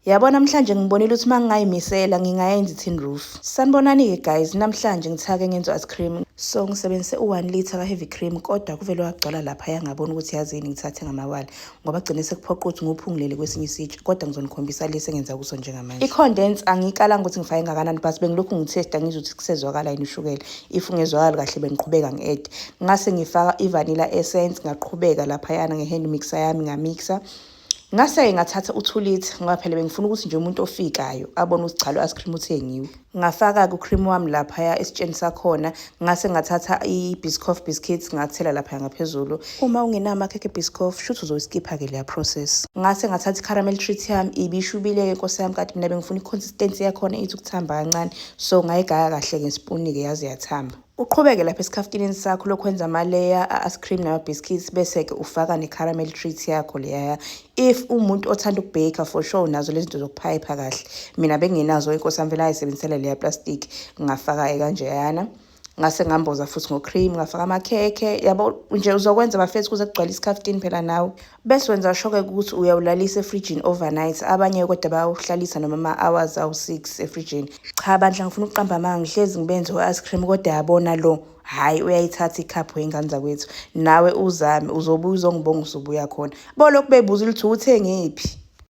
Yabo, namhlanje ngibonile ukuthi uma ngingayimisela ngingayenza i-tin roof. Sanibonani-ke guys, namhlanje ngithake ngenza ice cream. So ngisebenzise u-1 litre ka-heavy cream, kodwa kuvele wagcwala laphaya. Ngabona ukuthi yazini, ngithathe ngamawala ngoba gcine sekuphoqa ukuthi ngiwuphungulele kwesinye isitsha, kodwa ngizonikhombisa lesi engenza kuso njengamanje. I-condense angiyikalanga ukuthi ngifake ngakanani, but bengilokhu ngithesta ngizwe ukuthi kusezwakala yini ushukela. If ungezwakali kahle, bengiqhubeka ngi-add. Ngase ngifaka i-vanilla essence, ngaqhubeka laphayana nge-hand mixer yami, ngamixa. Ngase ngathatha u-2 litre ngoba phela bengifuna ukuthi nje umuntu ofikayo abone ukuthi cha, lo ice cream uthengiwe. Ngafaka-ke u-cream wami laphaya esitsheni sakhona, ngase ngathatha i-Biscoff biscuits, ngathela laphaya ngaphezulu. Uma ungenawo amakhekhe e-Biscoff, shuthi uzoyiskipha-ke leya process. Ngase ngathatha i-caramel treat yami, ibishubile-ke nkosi yami, kanti mina bengifuna i-consistency yakhona ithi ukuthamba kancane, so ngayigaya kahle ngesipuni-ke yaze yathamba. Uqhubeke lapha esikhaftinini sakho lokhu wenza ama-layer a-ice cream nama-biscuits, bese-ke ufaka ne-caramel treat yakho leyaya. If umuntu othanda ukubheka, for sure unazo lezi zinto zokuphayipha kahle. Mina bengingenazo, inkosi yami, vele ayisebenzisela leya plastic. Ngafaka-ke kanjeyana, ngase ngamboza futhi ngo-cream, ngafaka amakhekhe. Yabo nje, uzokwenza bafethu kuze kugcwale isikhaftini phela nawe, bese wenza sure-ke ukuthi uyawulalisa efrijini overnight. Abanye kodwa bayawuhlalisa noma ama-hours awu-6 efrijini. Cha bandla, ngifuna ukuqamba amanga, ngihlezi ngibenze u-ice cream, kodwa yabona lo, hhayi, uyayithatha ikhaphu yey'ngane zakwethu. Nawe uzame, uzobuya uzongibonga usubuya khona. Bolokhu bebuza ukuthi uthengephi.